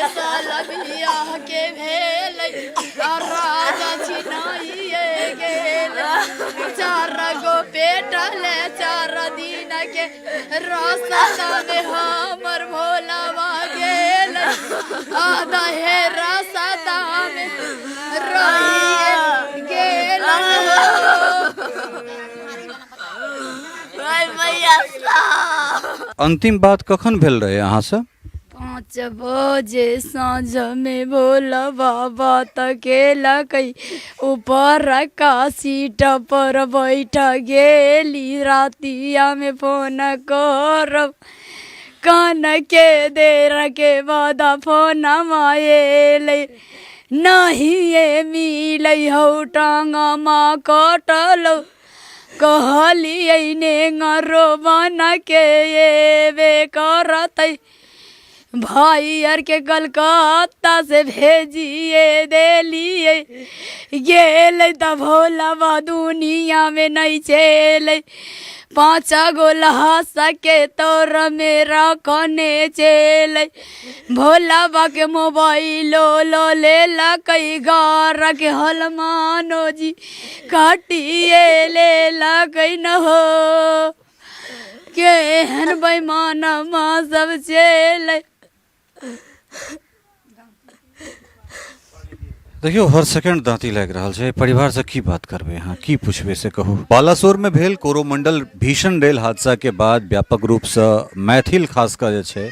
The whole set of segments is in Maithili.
साल बियाह के भेलै आ राजा छिनाइए गेल। चार गो बेटा ले 4 दिन के रास्ता में हमर भोलावा गेल, आधा हे रास्ता में रहिए गेल हो। अंतिम बात कखन भेल रहे अहाँसँ? 5 बजे साँझ में भोला बाबा तकेलकै, ऊपर का सीट पर बैठ गेली। रातिया में फोन करब, कान के देर के बाद फोन आएलै, नहीं मिलै हौ टांग मा कटल। कहलियै नेंगरो बन के एबे करतै, भाई आर के कलकत्ता से भेजिए देलियै। गेलै तऽ भोला दुनिया में नहीं चलै, 5 गो लहस के तोर में रखने चलै। भोला बा के मोबाइलो लो लेलकै, घर के हलमानो जी काटिए लेलकै न हो। केहन बेईमान माँ सब चलै। देखियौ हर सेकंड दाँती लागि रहल छै। परिवारसँ की बात करबै अहाँ, की पुछबै से कहू। बालासोरमे भेल कोरोमंडल भीषण रेल हादसाके बाद व्यापक रूपसँ मैथिल खास कऽ जे छै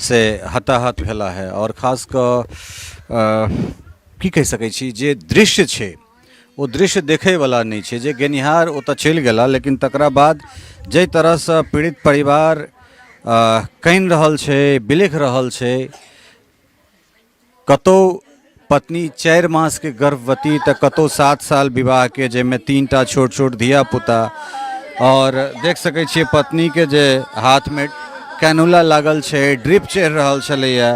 से हताहत भेला है। आओर खास कऽ की कहि सकै छी जे दृश्य छै ओ दृश्य देखैवला नहि छै। जे गेनिहार ओ तऽ चलि गेला, लेकिन तकरा बाद जाहि तरहसँ पीड़ित परिवार कानि रहल छै, बिलखि रहल छै, कतहु पत्नी 4 मासके गर्भवती तऽ कतहु 7 साल विवाहके, जाहिमे 3टा छोट छोट धियापुता। आओर देख सकै छियै पत्नीके जे हाथमे कैनुला लागल छै, ड्रिप चढ़ि रहल छलैए,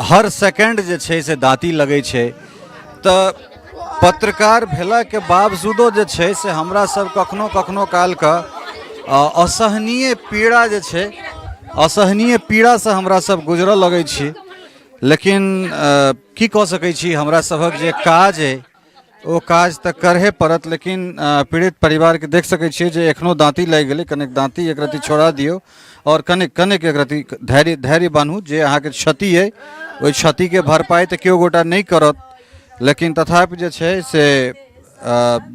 हर सेकेंड जे छै से दाँती लगै छै। तऽ पत्रकार भेलाके बावजूदो जे छै से हमरा सब कखनो कखनो कालके असहनीय पीड़ा जे छै, असहनीय पीड़ासँ हमरा सब गुजरऽ लगै छी। लेकिन की कऽ सकै छी, हमरा सभक जे काज अइ ओ काज तऽ करहे पड़त। लेकिन पीड़ित परिवारके देख सकै छियै जे एखनो दाँती लागि गेलै। कनिक दाँती एक रत्ती छोड़ा दियौ आओर कनिक कनिक एक रत्ती धैर्य धैर्य बान्हू। जे अहाँके क्षति अइ ओहि क्षतिके भरपाइ तऽ केओ गोटा नहि करत, लेकिन तथापि जे छै से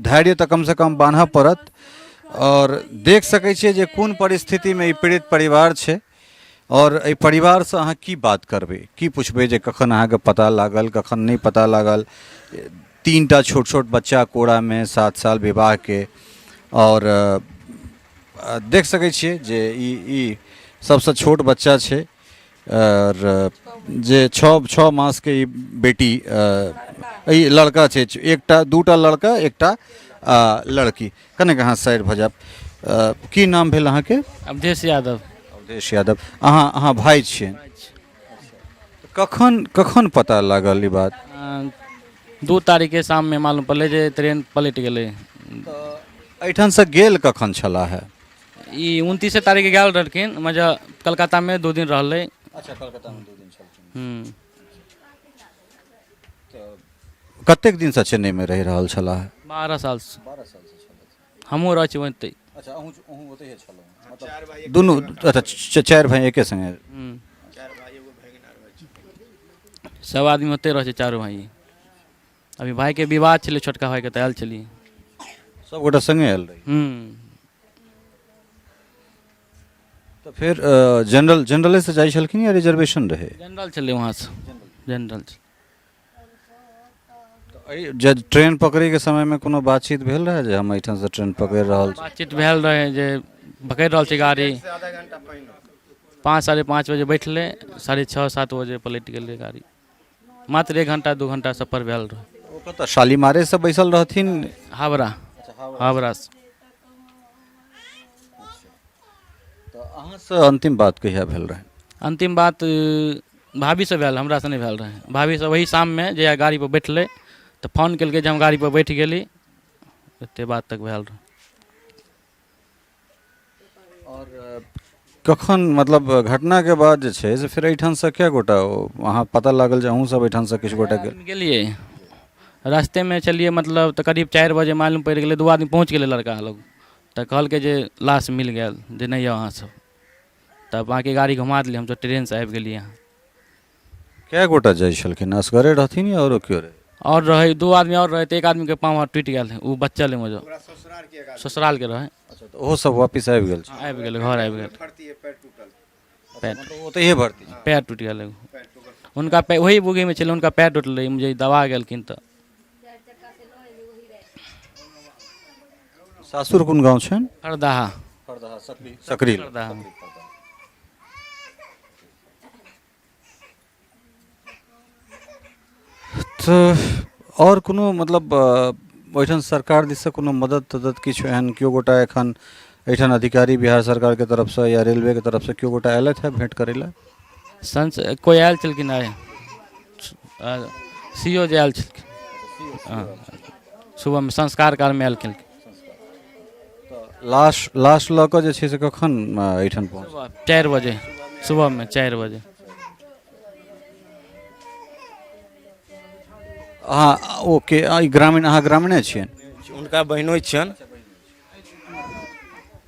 धैर्य तऽ कमसँ कम बान्हऽ पड़त। आओर देख सकै छियै जे कोन परिस्थितिमे ई पीड़ित परिवार छै। आओर एहि परिवारसँ अहाँ की बात करबै, की पुछबै जे कखन अहाँके पता लागल, कखन नहि पता लागल। 3टा छोट छोट बच्चा कोरामे, 7 साल विवाहके। आओर देख सकै छियै जे ई सबसँ छोट बच्चा छै, आओर जे 6 मासके ई बेटी, ई लड़का छै, एकटा 2टा लड़का एकटा लड़की। कनिक अहाँ साइड भऽ जायब। की नाम भेल अहाँके? अवधेश यादव। अवधेश यादव, अहाँ भाय छियै। कखन कखन पता लागल ई बात? 2 तारीखके शाममे मालूम पड़लै जे ट्रेन पलटि गेलै। एहिठामसँ गेल कखन छलाह है? ई 29 तारीखके गेल रहलखिन, मजा कलकत्तामे 2 दिन रहलै। अच्छा, कलकत्तामे 2 दिन छलखिन। कतेक दिनसँ चेन्नईमे रहि रहल छलाह? 12 सालसँ। 12 सालसँ छलथि। हमहूँ रहै छी ओतहि। अच्छा, अहूँ ओतहिए छलहुँ? दुनू, अच्छा, 4 भाइ एके सङ्गे? सब आदमी ओतहि रहै छै, चारू भाइ। अभी भाइके विवाह छलै छोटका भाइके, तऽ आयल छलियै। सब गोटा सङ्गे आयल रही? तऽ फेर जनरलेसँ जाइ छलखिन या रिजर्वेशन रहै? जनरल छलै, वहाँसँ जनरल छलै। एहि जे ट्रेन पकड़ैके समयमे कोनो बातचीत भेल रहै जे हम एहिठामसँ ट्रेन पकड़ि रहल छी? बातचीत भेल रहै जे पकड़ि रहल छी गाड़ी। 5 साढ़े 5 बजे बैठलै, 6:30 7 बजे पलटि गेलै गाड़ी। मात्र 1 घंटा 2 घंटा सफर भेल रहै। ओ कतऽ शालीमारेसँ बैसल रहथिन? हावड़ा, हावड़ासँ। तऽ अहाँसँ अन्तिम बात कहिया भेल रहै? अन्तिम बात भाभीसँ भेल, हमरासँ नहि भेल रहै। भाभीसँ वही शाममे जहिया गाड़ीपर बैठलै तऽ फोन केलकै जे हम गाड़ीपर बैठ गेली, एते बात तक भेल रहै। आओर कखन मतलब घटनाके बाद जे छै से फेर एहिठामसँ कए गोटा अहाँ पता लागल जे अहूँ सब एहिठामसँ किछु गोटा गेल? गेलियै, रास्तेमे चलियै मतलब तऽ करीब 4 बजे मालूम पड़ि गेलै, 2 आदमी पहुँच गेलै लड़का लोग, तऽ कहलकै जे लाश मिल गेल जे नहि यऽ अहाँ सब, तब बाँकी गाड़ी घुमा देलियै, हमसब ट्रेनसँ आबि गेलियै यहाँ। कए गोटा जाइ छलखिन? असगरे रहथिन या औरो केओ रहै? आओर रहै, 2 आदमी आओर रहै, तऽ एक आदमीके पाँव हाथ टूटि गेल, ओ बचल है, मुझे ससुरालके रहै। अच्छा, तऽ ओहो सब वापिस आबि गेल छै? आबि गेलै, घर आबि गेल। पैर मतलब ओतहिए भर्ती छै? पैर टूटि गेल एगो हुनका, पैर वही बोगीमे छलै, हुनका पैर टूटलै, मुझे दबा गेलखिन। तऽ सासुर कोन गाँव छनि? खरदाहा। सकरी। खरदाहा। तऽ आओर कोनो मतलब ओहिठाम सरकार दिससँ कोनो मदद तदद किछु एहन केओ गोटा एखन एहिठाम अधिकारी बिहार सरकारके तरफसँ या रेलवेके तरफसँ केओ गोटा अयलथि हे भेँट करै लए? संस कोइ आयल छलखिन आइ, सी ओ जे आयल छलखिन, हँ, सुबहमे संस्कार कालमे आयल छलखिन। लाश लऽ कऽ जे छै से कखन एहिठाम पहुँच? 4 बजे सुबहमे, 4 बजे। अहाँ ओके, ई ग्रामीण, अहाँ ग्रामीणे छियनि? हुनका बहिनोइ छियनि।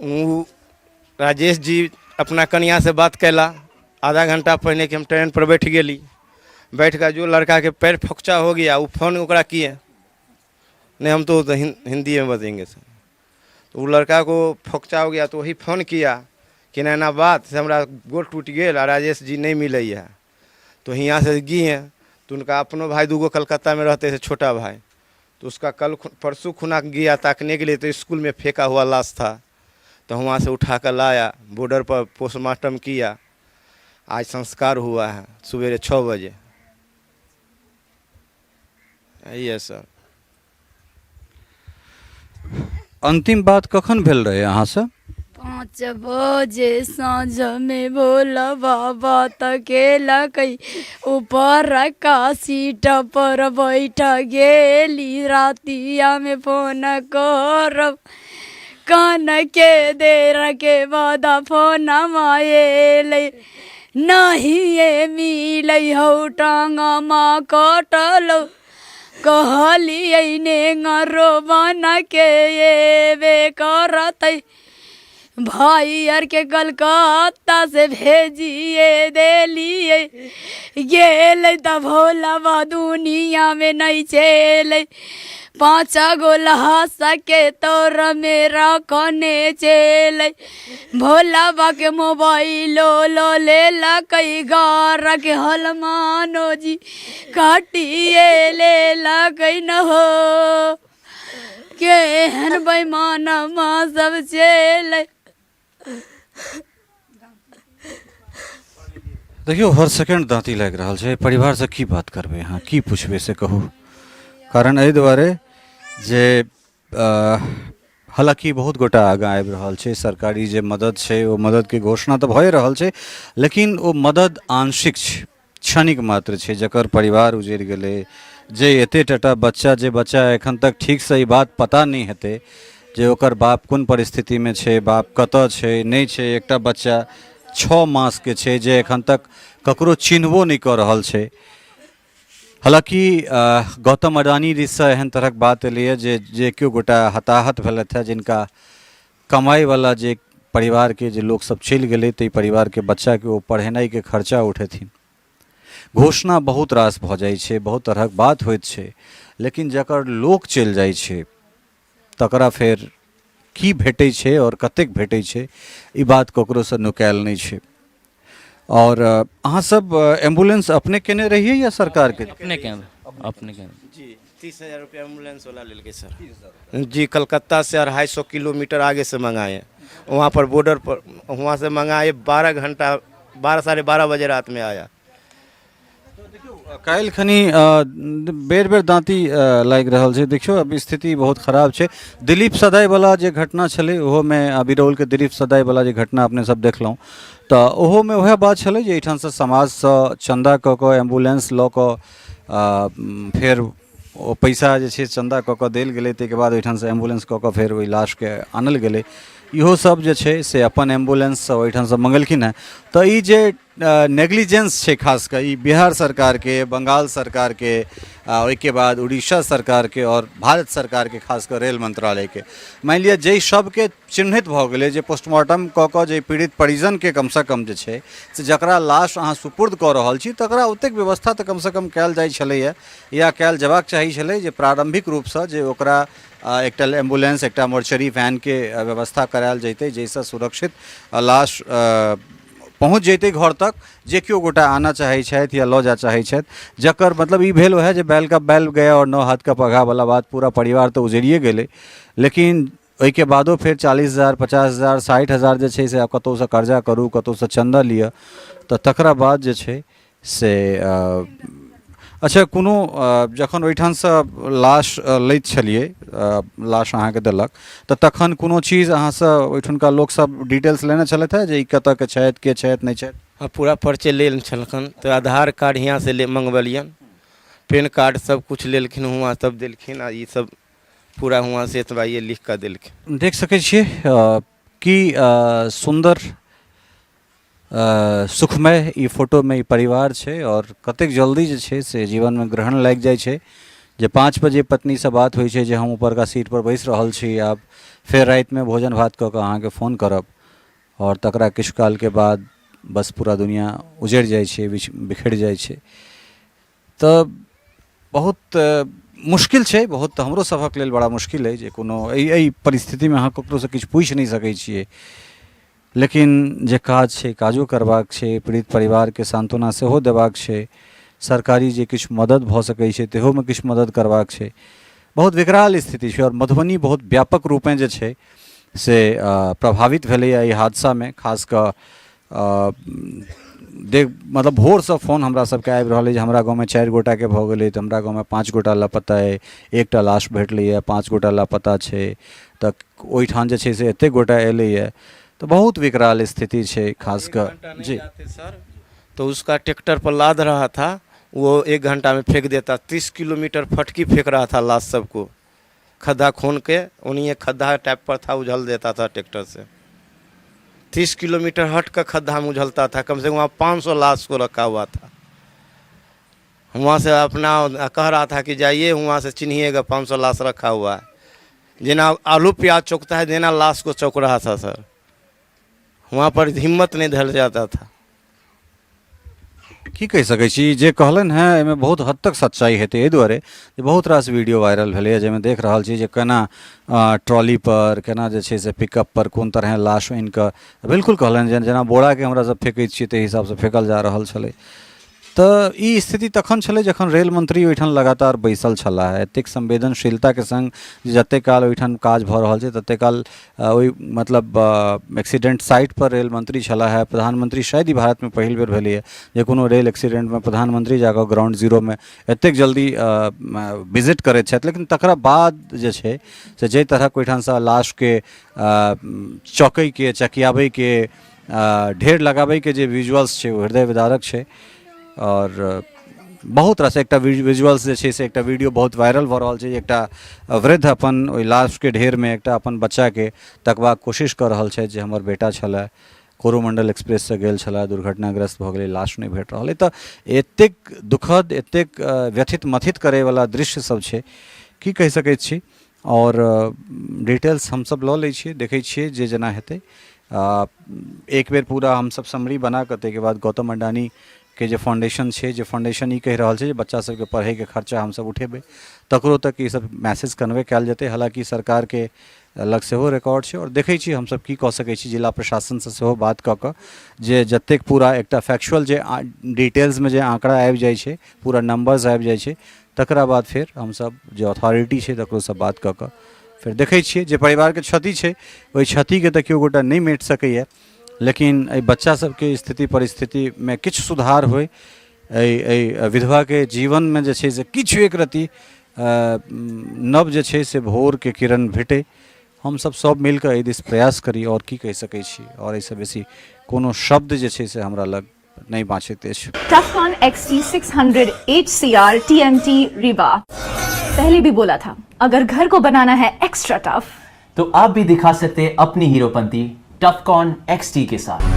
ओ राजेश जी अपना कनिया से बात कैला आधा घंटा पहिने कि हम ट्रेन पर बैठ गेली, बैठ कर जो लड़का के पैर फोकचा हो गया, वो फोन ओकरा किए नहीं, हम तो हिंदी में बतेंगे सर। तो वो लड़का को फोकचा हो गया तो वही फोन किया कि ना ना बात से हमरा गोड़ टूटि गेल आ राजेश जी नहीं मिले है। तो हियाँ से गिए तो उनका अपनो भाई दूगो कलकत्ता में रहते थे, छोटा भाई, तो उसका कल परसों खुना गया ताकने के लिए तो स्कूल में फेंका हुआ लाश था, तो वहाँ से उठा कर लाया, बॉर्डर पर पोस्टमार्टम किया, आज संस्कार हुआ है सवेरे 6 बजे। यही है सर। अंतिम बात कखन भेल रहै अहाँसँ? 5 बजे साँझमे भोला बाबा तऽ केलकै ऊपर का सीट पर बैठ गेली, रातियामे फोन करब कान के देर के बाद फोन एलै, नहिए मिलै हौ टांगमा कटल, कहलियै नेंगरो बना के एबे करतै, भाई आर के कलकत्ता से भेजिए देलियै, गेलै तऽ भोला बा दुनिया में नहीं छेलै, 5 गो लहास के तोर में रखने छेलै, भोला बा के मोबाइलो लो लेलकै, घर के हलमानो जी काटिए लेलकै न हो, केहन बेईमानमा सब छेलै। देखियौ हर सेकेंड दाँती लागि रहल छै, परिवारसँ की बात करबै अहाँ, की पुछबै से कहू? कारण एहि दुआरे जे हालाँकि बहुत गोटा आगाँ आबि रहल छै, सरकारी जे मदद छै ओ मददके घोषणा तऽ भए रहल छै, लेकिन ओ मदद आंशिक छै, क्षणिक मात्र छै। जकर परिवार उजड़ि गेलै, जे एते टाटा बच्चा, जे बच्चा एखन तक ठीकसँ ई बात पता नहि हेतै जे ओकर बाप कोन परिस्थितिमे छै, बाप कतऽ छै नहि छै, एकटा बच्चा 6 मासके छै जे एखन तक ककरो चिन्हबो नहि कऽ रहल छै। हालाँकि गौतम अडानी दिससँ एहन तरहक बात एलैए जे जे केओ गोटा हताहत भेलथि हेँ, जिनका कमाइवला जे परिवारके जे लोकसभ चलि गेलै, ताहि परिवारके बच्चाके ओ पढ़ेनाइके खर्चा उठेथिन। घोषणा बहुत रास भऽ जाइ छै, बहुत तरहक बात होइत छै, लेकिन जकर लोक चलि जाइ छै तकरा फेर की भेटै छै आओर कतेक भेटै छै, ई बात ककरोसँ नुकायल नहि छै। आओर अहाँ सब एम्बुलेंस अपने केने रहियै या सरकारके? अपने केने, अपने केने। जी, 30,000 रुपया एम्बुलेंस वाला लेलकै सर जी। कलकत्ता से 250 किलोमीटर आगे से मंगाए, वहाँ पर बॉर्डर पर वहाँ से मंगाए, 12 घंटा, बारह साढ़े बारह बजे रात में आया। काल्हि खनी बेर बेर दाँती लागि रहल छै। देखियौ अब स्थिति बहुत खराब छै। दिलीप सदाइवला जे घटना छलै ओहोमे, बिरौलके दिलीप सदाइवला जे घटना अपने सब देखलहुँ, तऽ ओहोमे वएह बात छलै जे एहिठामसँ समाजसँ चन्दा कऽ कऽ एम्बुलेंस लऽ कऽ फेर ओ पैसा जे छै चन्दा कऽ कऽ देल गेलै, ताहिके बाद ओहिठामसँ एम्बुलेंस कऽ कऽ फेर ओहि लाशके आनल गेलै। इहो सब जे छै से अपन एम्बुलेंससँ ओहिठामसँ मंगेलखिन हेँ। तऽ ई जे नेग्लिजेंस छै, खास कऽ ई बिहार सरकारके, बंगाल सरकारके, आ ओहिके बाद उड़ीसा सरकारके आओर भारत सरकारके, खास कऽ रेल मंत्रालयके, मानि लिअ जाहि सबके चिन्हित भऽ गेलै जे पोस्टमार्टम कऽ कऽ जे पीड़ित परिजनके कमसँ कम जे छै से जकरा लाश अहाँ सुपुर्द कऽ रहल छी तकरा ओतेक व्यवस्था तऽ कमसँ कम कयल जाइ छलैए या कयल जेबाक चाही छलै जे प्रारम्भिक रूपसँ जे ओकरा एकटा एम्बुलेंस, एकटा मोर्चरी वैनके व्यवस्था करायल जैतै, जाहिसँ सुरक्षित लाश पहुँच जैतै घर तक, जे केओ गोटा आनऽ चाहै छथि या लऽ जाय चाहै छथि। जकर मतलब ई भेल वएह जे बैल का बैल गया आओर नौ हाथ का पगहा बात, पूरा परिवार तऽ उजड़िए गेलै। लेकिन ओहिके बादो फेर 40,000, 50,000, 60,000 जे छै से आब कतहुसँ कर्जा करू, कतहुसँ चन्दा लिअ, तऽ तकरा बाद जे छै से। अच्छा, कोनो जखन ओहिठामसँ लाश लैत छलियै, लाश अहाँके देलक, तऽ तखन कोनो चीज अहाँसँ ओहिठुनका लोकसभ डिटेल्स लेने छलथि हेँ जे ई कतयके छथि, के छथि, नहि छथि? हँ, पूरा परिचय लेल छलखिन। तऽ आधार कार्ड हियाँसँ ले मङ्गबेलियनि, पेन कार्ड सब किछु लेलखिन हुआँ, तब देलखिन। आ ई सब पूरा हुआँ से एतबा ये लिख कऽ देलखिन। देख सकै छियै की सुन्दर सुखमय ई फोटोमे ई परिवार छै आओर कतेक जल्दी जे छै से जीवनमे ग्रहण लागि जाइ छै जे 5 बजे पत्नीसँ बात होइ छै जे हम ऊपरका सीटपर बैसि रहल छी, आब फेर रातिमे भोजन भात कऽ कऽ अहाँके फोन करब, आओर तकरा किछु कालके बाद बस पूरा दुनिआ उजड़ि जाइ छै, बिखरि जाइ छै। तऽ बहुत मुश्किल छै, बहुत हमरो सभक लेल बड़ा मुश्किल अइ जे कोनो एहि एहि परिस्थितिमे अहाँ ककरोसँ किछु पूछि नहि सकै छियै। लेकिन जे काज छै, काजो करबाक छै, पीड़ित परिवारके सान्त्वना सेहो देबाक छै, सरकारी जे किछु मदद भऽ सकै छै तहोमे किछु मदद करबाक छै। बहुत विकराल स्थिति छै आओर मधुबनी बहुत व्यापक रूपेँ जे छै से प्रभावित भेलैए एहि हादसामे। खास कऽ देख, मतलब भोरसँ फोन हमरा सबके आबि रहल अइ जे हमरा गाँवमे 4 गोटाके भऽ गेलै, तऽ हमरा गाँवमे 5 गोटा लापता अइ, एकटा लाश भेटलैए, 5 गोटा लापता छै, तऽ ओहिठाम जे छै से एतेक गोटा एलैए। तऽ बहुत विकराल स्थिति छै। खास कऽ जी सर, तो उसका ट्रैक्टर पर लाद रहा था, वो 1 घंटा में फेंक देता। 30 किलोमीटर फटकी फेंक रहा था लाश सबको, खद्धा खून के उन्हीं खद्धा टाइप पर था, उझल देता था ट्रैक्टर से। 30 किलोमीटर हट कर खद्धा में उझलता था। कम से कम वहाँ 500 लाश को रखा हुआ था। वहाँ से अपना कह रहा था कि जाइए वहाँ से चिन्हिएगा, 500 लाश रखा हुआ है। जेना आलू प्याज चौकता है, जेना लाश को चौक रहा था सर। वहाँ पर हिम्मत नहीं धर जाता था। की कहि सकै छी, जे कहलनि हेँ एहिमे बहुत हद तक सच्चाइ हेतै, एहि दुआरे जे बहुत रास वीडियो वायरल भेलैए जाहिमे देख रहल छी जे केना ट्रॉलीपर, केना जे छै से पिकअपपर कोन तरहे लाश आनि कऽ, बिल्कुल कहलनि जे जेना बोराके हमरा सब फेकै छियै ताहि हिसाबसँ फेकल जा रहल छलै। तऽ ई स्थिति तखन छलै जखन रेल मंत्री ओहिठाम लगातार बैसल छलाह, एतेक संवेदनशीलताके सङ्ग जे जतेक काल ओहिठाम काज भऽ रहल छै ततेक काल ओहि मतलब एक्सीडेंट साइट पर रेल मंत्री छलाह है। प्रधानमंत्री, शायद ई भारतमे पहिल बेर भेलैए जे कोनो रेल एक्सीडेंटमे प्रधानमंत्री जाकऽ ग्राउंड जीरोमे एतेक जल्दी विजिट करैत छथि। लेकिन तकरा बाद जे छै से जाहि तरहक ओहिठामसँ लाशके चौकैके, चकियाबैके, ढेर लगाबैके जे विजुअल्स छै ओ हृदय विदारक छै। आओर बहुत रास एकटा विजुअल्स जे छै से एकटा वीडियो बहुत वायरल भऽ रहल छै, एकटा वृद्ध अपन ओहि लाशके ढेरमे एकटा अपन बच्चाके तकबाक कोशिश कऽ रहल छथि जे हमर बेटा छलए, कोरोमण्डल एक्सप्रेससँ गेल छलए, दुर्घटनाग्रस्त भऽ गेलै, लाश नहि भेट रहल अइ। तऽ एतेक दुखद, एतेक व्यथित मथित करैवला दृश्य सब छै, की कहि सकै छी। आओर डिटेल्स हमसब लऽ लै छियै, देखै छियै जे जेना हेतै। एक बेर पूरा हमसब समरी बना कऽ ताहिके बाद गौतम अडानीके जे फाउंडेशन छै, जे फाउंडेशन ई कहि रहल छै जे बच्चा सबके पढ़ैके खर्चा हमसब उठेबै, तकरो तक ई सब मैसेज कन्वे कयल जेतै। हालाँकि सरकारके लग सेहो रिकॉर्ड छै आओर देखै छियै हमसब की कऽ सकै छी। जिला प्रशासनसँ सेहो बात कऽ कऽ जे जतेक पूरा एकटा फैक्चुअल जे डिटेल्समे जे आँकड़ा आबि जाइ छै, पूरा नम्बर्स आबि जाइ छै, तकरा बाद फेर हमसब जे अथॉरिटी छै तकरोसँ बात कऽ कऽ फेर देखै छियै। जे परिवारके क्षति छै ओहि क्षतिके तऽ केओ गोटा नहि मेट सकैए, लेकिन एहि बच्चा सबके स्थिति परिस्थितिमे किछु सुधार होइ, एहि एहि विधवाके जीवनमे जे छै से किछु एक रत्ती नव जे छै से भोरके किरण भेटै, हमसब सब मिलकऽ एहि दिस प्रयास करी। आओर की कहि सकै छी, आओर एहिसँ बेसी कोनो शब्द जे छै से हमरा लग नहि बाँचैत अछि। Tufcon XT600 HCR TMT Riva। पहले भी बोला था, अगर घर को बनाना है एक्स्ट्रा टफ तो आप भी दिखा सकते हैं अपनी हीरोपंती टफकॉन XT के साथ।